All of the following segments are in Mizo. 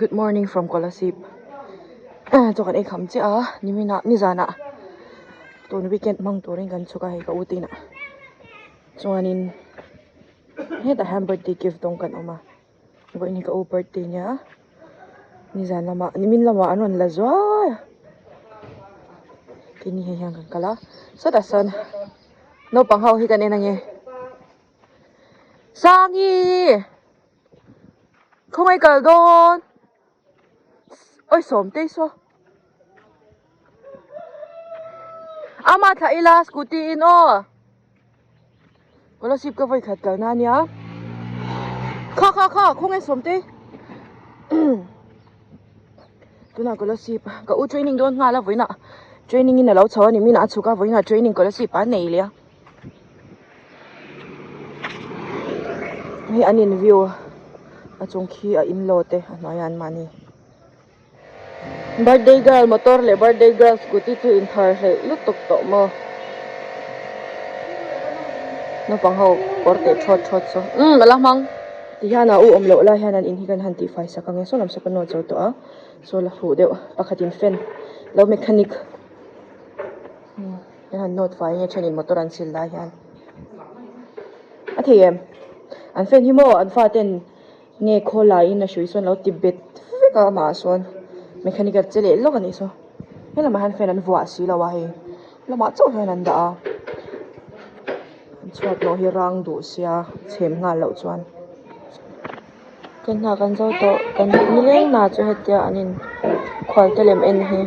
Good morning from Kolasib chaw kan ei kham chiah a nimin ah nizan ah tun weekend hmang turin kan chhuk a hei ka u te inah chuanin hetah hian birthday gift dawng kan awm a vawiin hi ka u birthday nia nizan lamah nimin lamah an rawn la zuai a keini hei hian kan kal a sawtah sawn naupang ho hi kan en ange Sangi. Khawngaih kal dawn awi sawm te saw ama thlah ila scooty in aw scholarship ka vawi khat kal na ania kha kha kha khawngaih sawm te tunah scholarship ka u training dawn nghal a vawiinah training in alo chho a ni minah a chhuk a vawiinah training scholarship a nei leh a. Hei an in view a chung khi a in law te a hnuaiah an mahni birthday girl motor leh birthday girl scooty chu in thar hleih lutuk tawh maw naupang ho kawr teh thawt thawt chu umm ala hmang ti hian a u awm loh lai hian an in hi kan han tih fai sak ang e saw lam saw ka nawt zo tawh a saw la huh deuh pakhatin fan lo mechanic. An han nawt fai nge thenin motor an sil lai hian a thei em an fan hi maw an faten nge khawl laiin a hrui sawn lo ti bet vek a amah ah sawn mechanical che leh lawk a nih saw helamah hian fan an vuah si lo a hei lamah chauh hian an dah a an chhuat nawh hi rang duh sia chhem nghal loh chuan kan hna kan zo tawh kan nileng hna chu hetia an in khual te lem en hi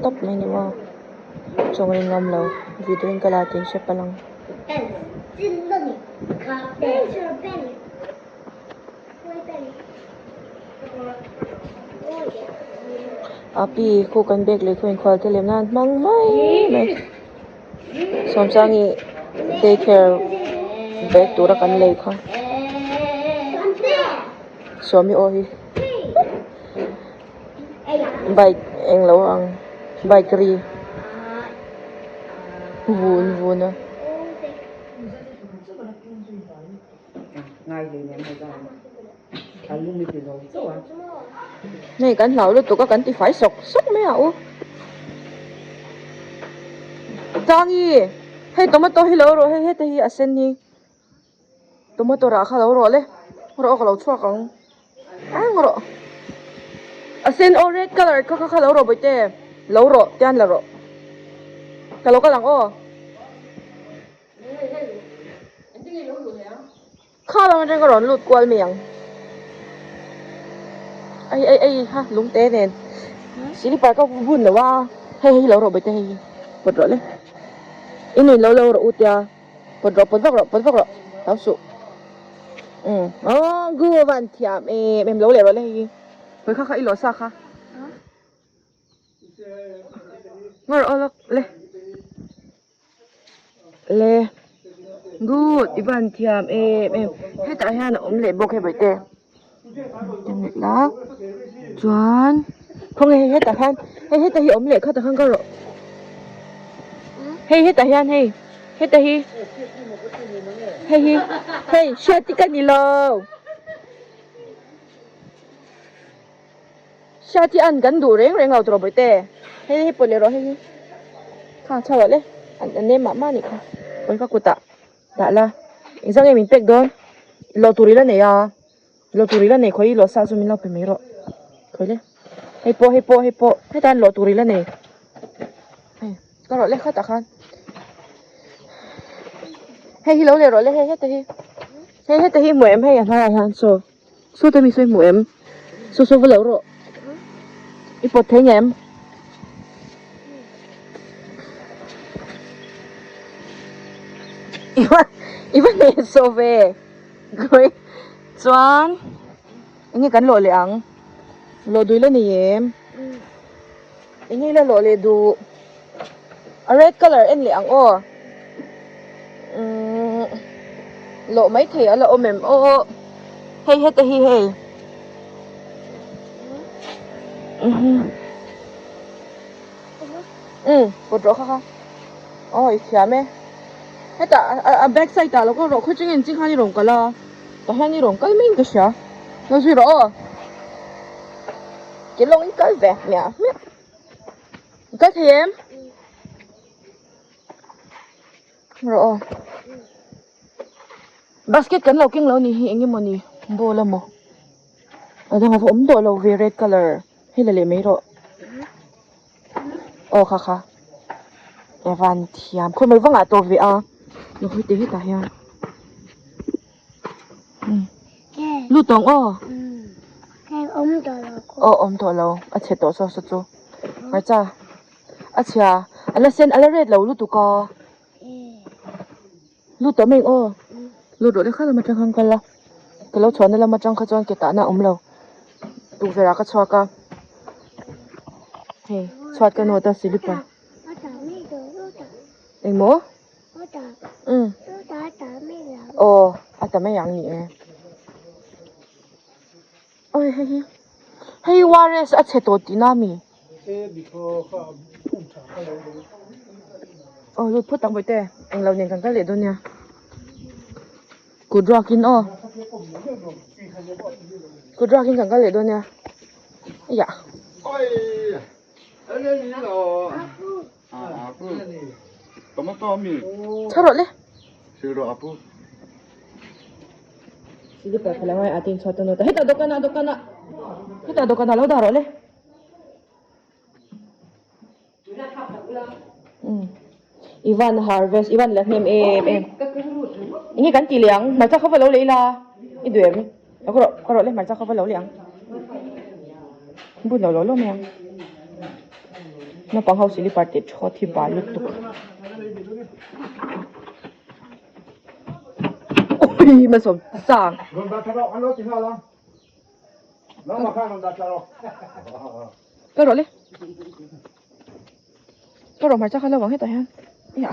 tawp mai ni maw chawng in ngam lo video in ka la tih in hre palh ang. Api khu kan bag leh khu inkhual te lem nan hmang mai mai Sawmsangi daycare bag tura kan lei kha Sawmi aw hi bike englo ang bike ri vun vun a. Hei kan hlau lutuk a kan ti fai sawk sawk mai a u Tangi hei tomato hi lo rawh hei heta hi a sen hi tomato rah kha lo rawh le rawh ka lo chhuak ang eng rawh a sen aw red colour kha kha kha lo rawh bawihte lo rawh tian la rawh ka lo kal ang aw. Kha lam atang ka rawn lut kual mai ang ai ai ai ha lung te nen silipar ka bun lo a hei hei lo rawh bawihte hei hi pawt rawh le i nuin lo lo rawh u tia pawt rawh pawt vak rawh pawt vak rawh hlau suh umm aw gu a van thiam em em lo leh rawh le hei hi hawi kha kha i lawh sa kha. Ngawr aw lawk le le good i van thiam em em hetah hian a awm leh bawk hei bawihte la chuan khawnge hei hetah hian hei hetah hi awm leh khatah khan ka rawh hei hetah hian hei heta hi hei hi hei hriat hi ka ni lo. Hriat hi an kan duh reng reng lo tawh bawihte hei hei pawh leh rawh hei hi kha chho ah le an nem mah mah a nih kha pawi ka kutah dah la engzah nge min pek dawn lawh tur ila nei a lawh tur ila nei khawi lawh sa chu min lo pe mai rawh khawi le hei pawh hei pawh hei pawh hetah hian lawh tur ila nei hei ka rawh le khatah khan hei hi lo leh rawh le hei heta hi hei heta hi hmuh em hei a hnaiah hian saw. Saw te mi sawi hmuh em? Saw saw va lo rawh. I pawt thei ngem? I va i va hneh saw ve. Khawi chuan enge kan lawh leh ang? Lawh dui la nei em? Enge ila lawh leh duh? A red colour en leh ang aw. Umm lawh mai thei a la awm em aw hei heta hi hei umm pawt rawh kha kha aw i thiam e hetah a back side ah lo kal rawh khaw chungin ching khan i rawn kal a tah hian i rawn kal mai in ka hria lo zui rawh aw. Ke lawngin kal ve hmiah hmiah. Kal thei em? Rawh aw. Basket kan lo keng lo ni hi eng emaw ni ball emaw a dang a va awm tawh lo ve red colour hei la leh mai rawh aw kha kha evan thiam khawi mai vangah tawh ve a lo hawi teh hetah hian lut tawng aw aw awm tawh lo a chhe tawh saw saw chu hmarcha a chhia a la sen a la red lo lutuk a. Lut tawh mai aw. Lut rawh lekha lam atang khan kal a. Ka lo chhuahna lam atang kha chuan ke tahna a awm lo. Tukverh ah ka chhuak a. Hei chhuat ka nawt a silipar. Engmaw? Umm. Aw a ta mai ang ni e. Oi hei hi hei wireless a chhe tawh tihna ami? Aw lut phawt ang bawihte englo nen kan kal leh dawn nia kut ruak in aw kut ruak in kan kal leh dawn nia eiah. Chho rawh le. Silipar kha la ngai a tin chhuat a nawt a hetah dawhkan ah dawhkan ah hetah dawhkan ah lo dah rawh le. Ivan harvest Ivan la hnem em em enge kan tih leh ang hmarcha kha va lo leh ila i duh em ka rawh ka rawh le hmarcha kha va lo leh ang bun lo lo lo mai ang naupang ho silipar teh thawt hi bal lutuk. Ui ma sawm sang. Ka rawh le. Ka rawh hmarcha kha lo ang hetah hian. Ia.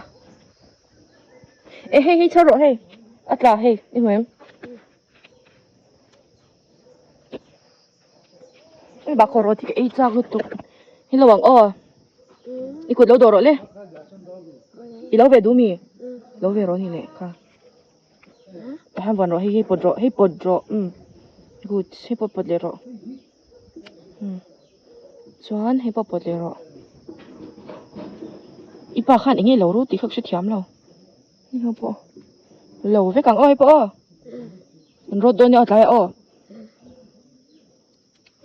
E hei hei chho rawh hei. A tla hei i hmu em? Ui bak haw rawh thi ka ei chak lutuk. Hi lo ang aw. I kut lo dawh rawh le. I lo ve duh mi? Lo ve rawh ni leh kha. Tah hian vawn rawh hei hi pawt rawh hei pawt rawh umm good hei pawh pawt leh rawh umm chuan hei pawh pawt leh rawh. I pa khan eng nge lo ru tih kha ka hrethiam lo. Hei ho pawh lo vek ang aw hei pawh aw. An rawt dawn nia aw tlaiah aw.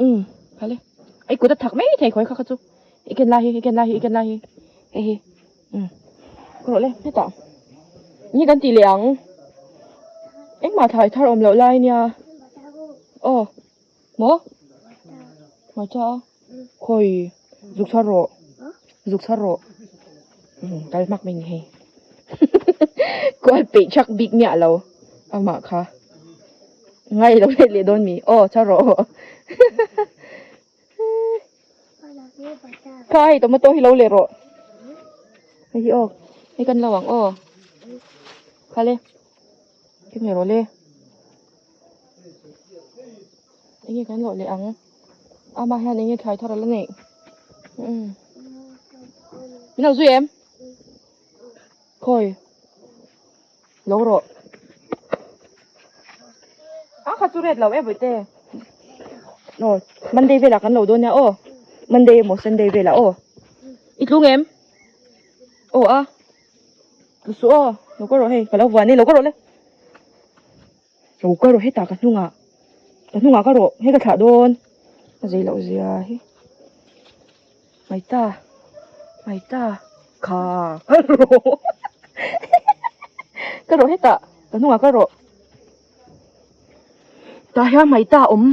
Umm phal e. Ei kut a thak mai thei khawi kha kha chu. I ken lai hi i ken lai hi i ken lai hi hei hi umm ka rawh le hetah ni kan tih leh ang engmah thlai thar awm loh lai nia aw maw hmarcha a khawi zuk chhar rawh zuk chhar rawh umm kal hmak mai ni hei kual peih chak bik miah lo amah kha. Ngai lo let leh dawn mi? Aw char rawh. Kha hei tomato hi lo leh rawh. Hei hi aw. Hei kan lo ang aw. Kha le. Kim leh rawh le. Enge kan lawh leh ang. Ama hian enge thlai thar a la neih. Um. Min lo zui em? Khawi. Lo rawh. A kha chu ret lo e bawihte. Aw Monday velah kan lo dawn nia aw. Monday emaw Sunday velah aw. I tlung em? Aw a. Tlu suh aw. Lo ka rawh hei ka lo vuan e lo ka rawh le. Lo ka rawh hetah ka hnungah. Ka hnungah ka rawh hei ka thlah dawn. A zei loh zia hi. Mai ta mai ta kha ka rawh ka rawh hetah ka hnungah ka rawh tah hian mai ta a awm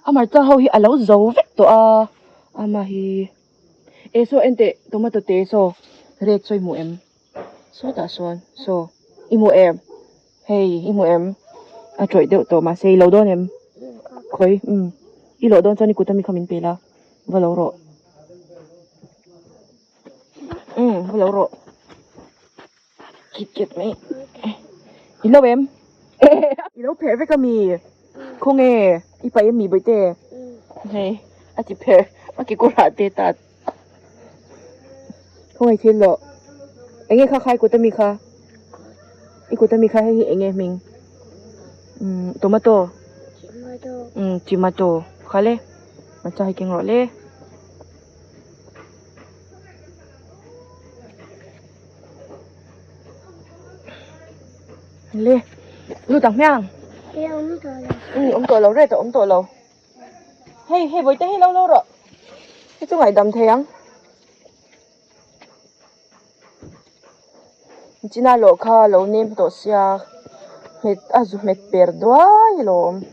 a hmarcha ho hi a lo zo vek tawh a ama hi eh saw en teh tomato te saw red saw i hmu em sawtah sawn saw i hmu em hei i hmu em a tawih deuh tawh mahse i lo dawn em khawi umm i lawh dawn chuan i kut ami kha min pe la. Va lo rawh. Umm va lo rawh. Kit ket mai. I lo em? I lo pherh vek ami? Khawnge i paih ami bawihte? Hei a ti pherh a kekawr ah te ta. Khawnge thil lawh. Enge kha kha i kut ami kha? I kut ami kha hei hi enge hming? Umm tomato. Umm tomato. Kha le. Hmarcha hi keng rawh le. Le lut ang hmiang. Um awm tawh lo ret a awm tawh lo. Hei hei bawihte hei lo lo rawh. Hei chu ngaihdam thei ang. China lawh kha a lo nem tawh sia hmet a zu hmet per duai alawm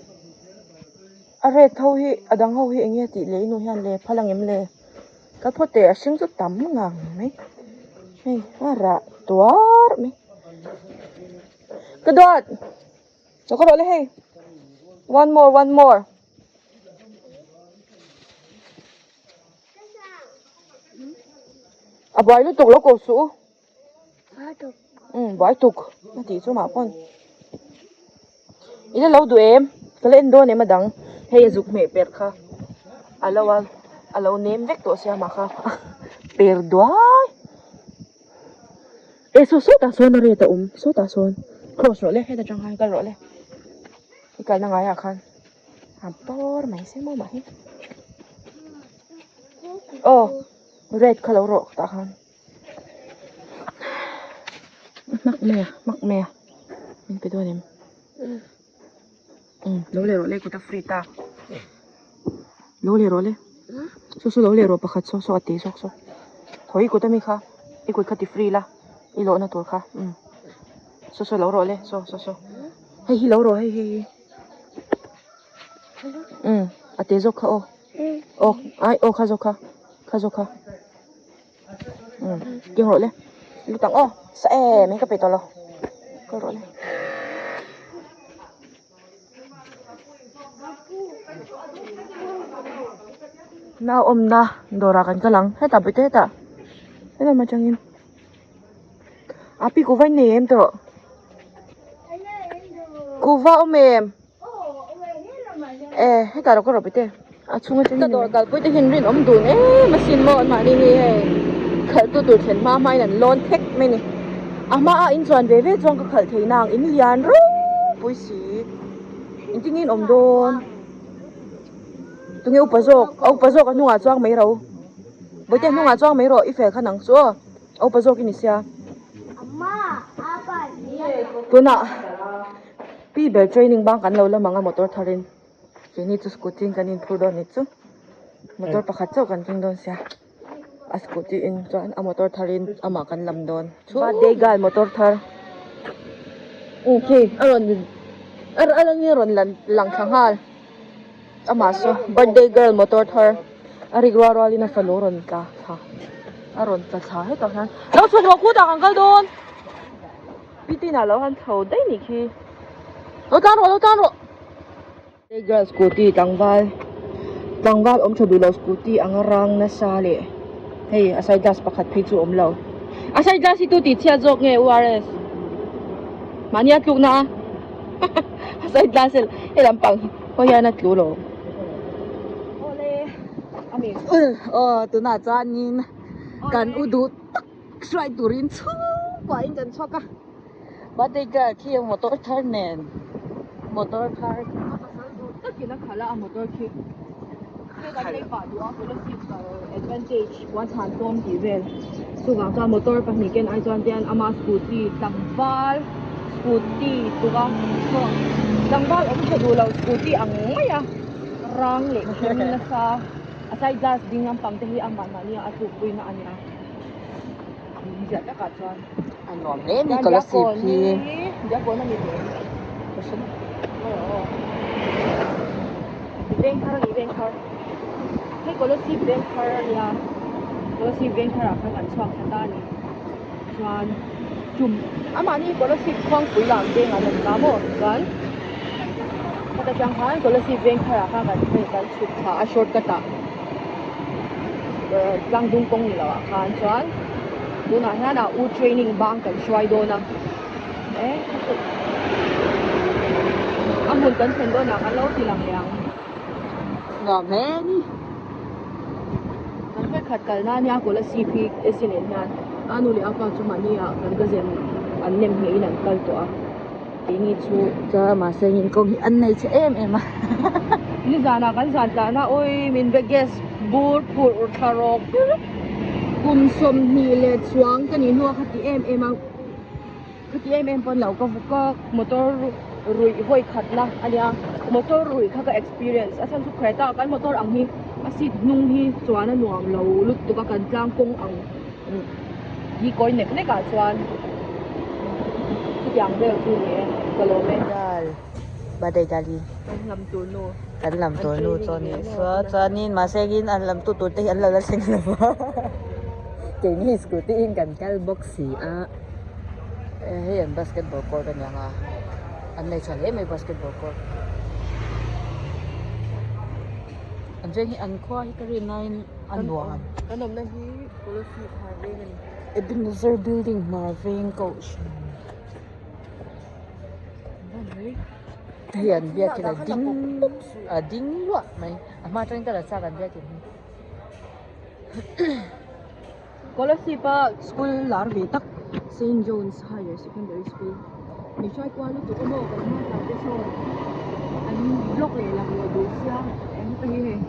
a red ho hi a dang ho hi eng nge tih leh i nu hian le phal ang em le ka phawt teh a hring chu tam ngang mai hei a rah tuar mai ka dawt lo ka rawh le hei one more one more. A buai lutuk lo ko suh u. Umm buai tuk a tih chu mah pawn. I la lo duh em? Ka la en dawn em a dang. Hei a zuk hmeh per kha a lo a a lo nem vek tawh sia mah kha per duai. E saw sawtah sawn a ret a awm sawtah sawn cross rawh le heta tang khan kal rawh le i kalna ngaiah khan. A bawr mai se maw mah hi. Aw red kha lo rawh tah khan. Hmak mai a hmak mai a min pe dawn em? Umm lo leh rawh le kut a free ta. Lo leh rawh le. Saw saw lo leh rawh pakhat saw saw a te zawk saw. Thaw i kut ami kha i kut kha ti free la i lawhna tur kha umm saw saw lo rawh le saw saw saw hei hi lo rawh hei hei hi. Umm a te zawk kha aw aw ai aw kha zawk kha kha zawk kha umm keng rawh le lut ang aw sa em em ka pe tawh lo kal rawh le nau awmna dawrah kan kal ang hetah bawihte hetah helam atangin a pi kuhva in nei em tawh. Kuhva awm em? E hetah rawh ka rawh pite a chhung atangin ka dawr kalpui te hian rinawm dun em asin maw an mahni hi hei khalh tu tur thlen hma hmain an lawn thek mai a ni a hma a in chuan ve ve chuan ka khalh thei nang in lian ropui si engtin nge in awm dawn tunge upa zawk a upa zawk a hnungah chuang mai ro bawihte hnungah chuang mai rawh i fel khan ang chu aw. A upa zawk i ni sia. Tunah pi ber training bang kan lo la mang a motor tharin keini chu scooty in kan inphur dawn ni chu motor pakhat chauh kan keng dawn sia a scooty in chuan a motor tharin amah kan lam dawn birthday girl motor thar okay a rawn a rawn lang thla nghal. Amah saw birthday girl motor thar a rik rual rual in a fanu a rawn tla thla a rawn tla thla hetah hian lo chhuk rawh khutah kan kal dawn pi tin ah lo han chho daih nih khi lo tlan rawh lo tlan rawh birthday girl scooty tlangval tlangval awm tha duh lo scooty anga rang nasa leh hei a side glass pakhat phei chu a awm lo a side glass hi tu tih chhiat zawk nge urs mahni a tluk na a. A side glass he lampang hi pawh hian a tlu lo. Aw tunah chuanin kan u duh tak hruai turin chhungkua in kan chhuak a birthday girl khi motor thar nen motor thar a pasal duh takin a khalh a a motor khi kan lei pah duh a policy advantage puan chhan tlawm tih vel chuvang chuan motor pahnih ken ai chuan tian ama scooty tlangval scooty tura tlangval awm tha duh lo scooty ang mai a rang leh hring nasa a side glass ding lampang te hi amah mahni a tlukpui na a nia ziah takah chuan a nuam hle a ni kolasib hi diakkawn a ni teh Veng thar a ni veng thar hei kolasib veng thar a nia kolasib veng thar ah khan an chhuak thla ta a ni chuan tum amahni kolasib khuangpui lam veng an rawn ta maw chuan heta tang khan kolasib veng thar ah khan kan hei kan chhuk thla a shortcut ah tlangdung kawng ni lo ah khan chuan tunah hian a u training bang kan hruai dawn a. A hmun kan thlen dawnah kan lo ti lang leh ang. Nuam hle ni. Kan hmel khat kal na nia Kolasib hi Esi nen hian a nu leh a pa chu mahni ah kan ka zem an nem hneh in an kal tawh a keini chu Chuan mahse in kawng hi an nei chhe em em a. Nizanah kan zan tlahna awi min be gas bur phurh thla rawk kum 20 leh chuang ka nih hnuah kha ti em em a khati em em pawn lo ka ka motor ruih vawi khat na a nia motor ruih kha ka experience a chhan chu Creta kan motor ang hi a seat hnung hi chuan a nuam lo lutuk a kan tlang kawng ang hi kawi nek nek ah chuan chutiang vel chu ni e ka lawm e. Birthday dali kan lam tur nu kan lam tur nu chu a nih chuan chuanin mahse in an lam tu tur te hi an lo la thleng lo va keini scooty in kan kal bawk si a hei an basketball court a niang a an nei tha hle mai basketball court an veng hi an khua hi ka rin laiin a nuam kan awmna hi Kolasib hmar veng a ni Ebenezer building hmar veng kohhran. Hei an biakin a ding a ding luah mai a hma atangin ka la chak an biakin hi. Kolasib a school lar ve tak Saint John's Higher Secondary School mi hruai kual lutuk a maw kan hma tlai te sawn an block leh lang lo duh sia eng te hi hei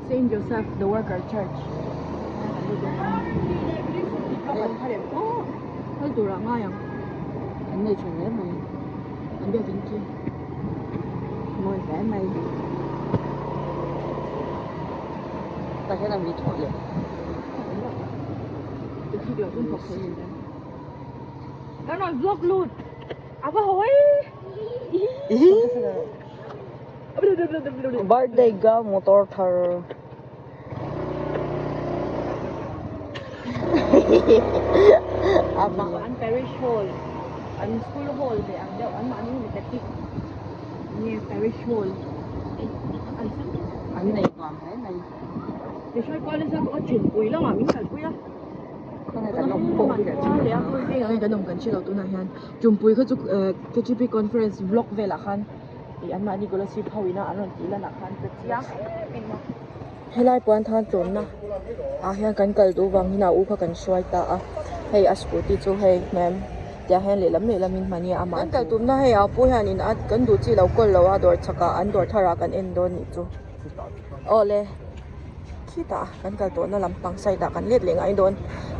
Saint Joseph the Worker Church an pharem tawp. Kal turah ngai ang. An nei tha hle mai. An biak in khi. Mawi hle mai. Tah hian an ri thawh leh. Ti thik lo chuan thawk thei ni e. Kan rawn vlog lut. A va hawi. Birthday girl motor thar. An parish hall an school hall ve ang deuh an mahni hi Catholic nge parish hall an nei nuam hle mai Mihring college a ka thinpui lamah min kalpui a khawnge kan awm pawh hi kan hre lo Khawnge kan awm kan hre lo tunah hian Tumpui kha chu K_G_P conference vlog velah khan ih an mahni scholarship ho ina an rawn tih lanah khan ka chiang em em a. Helai puan than tlawmna ah hian kan kal duh vang hian a u kha kan hruai ta a hei a scooty chu hei hmel tiang hian lehlam lehlam in hmani a amah kan kal tumna hei a pu hianin a kan duh chi lo kawl lo a dawr chhakah an dawr tharah kan en dawn nih chu awle khitah kan kal tawhna lampang side ah kan let leh ngai dawn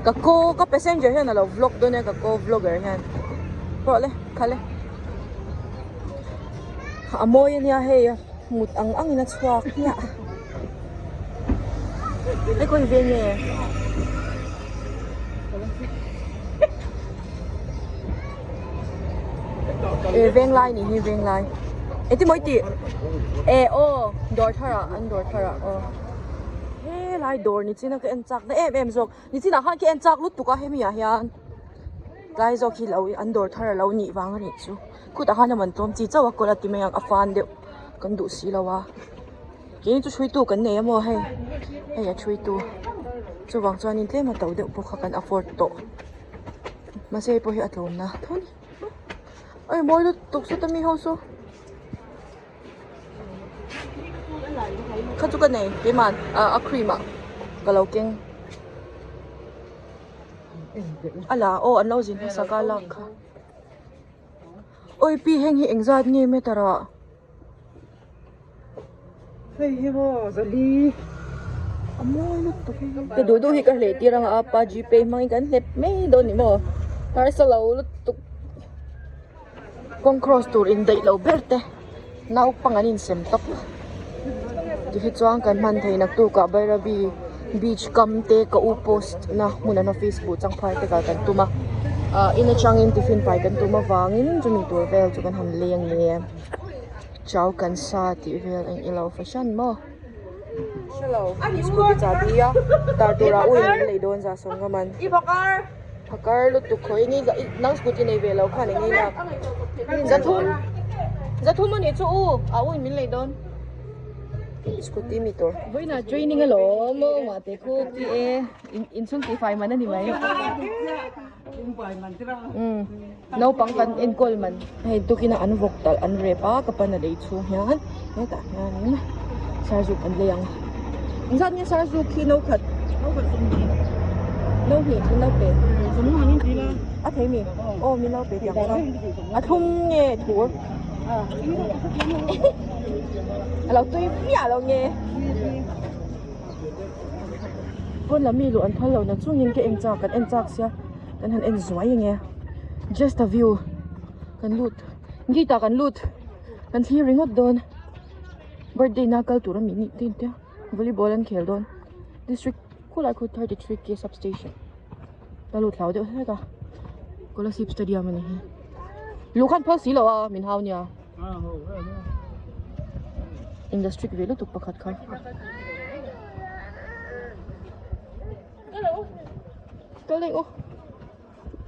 ka ko ka passenger hian alo vlog dawn a ka ko vlogger hian rawh le kal e a mawi ania hei mut ang ang in a chhuak hmiah hei khawi ve nge eh venglai nih hi venglai engtin maw i tih eh aw dawr thar ah an dawr thar ah aw helai dawr ni chin a ka en chak na em em zawk ni chinah khan ka en chak lutuk a hemi ah hian tlai zawk hi lo an dawr thar alo nih vang a nih chu khutah khan a man tlawm chi chauh a kawlh a ti mai ang a fan deuh kan duh si lo a keini chu hruaitu kan nei a maw hei hei a hruaitu chuvang chuanin tlem a to deuh pawh kha kan afford tawh mahse hei pawh hi a tlawm na tho a ni oi mawi lutuk sawta mi ho saw kha chu ka nei keimah ah a cream ah ka lo keng. A la aw an lo zin hmasa ka lak kha awi pi heng hi engzat nge meter ah hei hi maw zali a mawi lutuk ka duh duh hi ka hleh tir anga a pa gpay hmangin kan hlep mai dawn ni maw harsa lo lutuk kawng cross tur indaih lo ber te naupang an insem tawp tikhi chuan kan hman thei naktuk ah Bairabi beach kam te ka u post na hmun an office buh changphai te kal kan tum a ah in atangin tiffin pai kan tum avangin chumi tur vel chu kan han leng nge chau kan sa tih vel eng ilo fashion maw scooty chahbi a tar tur ah ui an lei dawn zah sawm ngam an. Phakar lutuk khawi ni nang scooty nei ve lo khan eng nge lak zathum zathum a nih chu u a u in min lei dawn scooty mi tur vawiinah training alawm aw mahte khu pi e inchhung tih fai man a ni mai umm naupang kan enkawl man hei tukin a an vawk talh an rep a ka pan a lei chhung hian hetah hianin sarzuk an lei ang engzat nge sarzuk khi no khat no hnih min lo pe a thei mi aw min lo pe tiang kha a thlum nge thur. A lo tui miah lo nge. Pawn lam mi luh an phal lo na chungin ka en chak kan en chak sia kan han en zuai ange just a view kan lut gate ah kan lut kan thlir ringawt dawn birthday na kal tur a mi nih te in tia volleyball an khel dawn district khulai khu 33 k substation ka lut hlau deuh hlek a kolasib stadium a ni hi luh khan phal si lo a min hau nia industry ve lutuk pakhat kha kal daih u.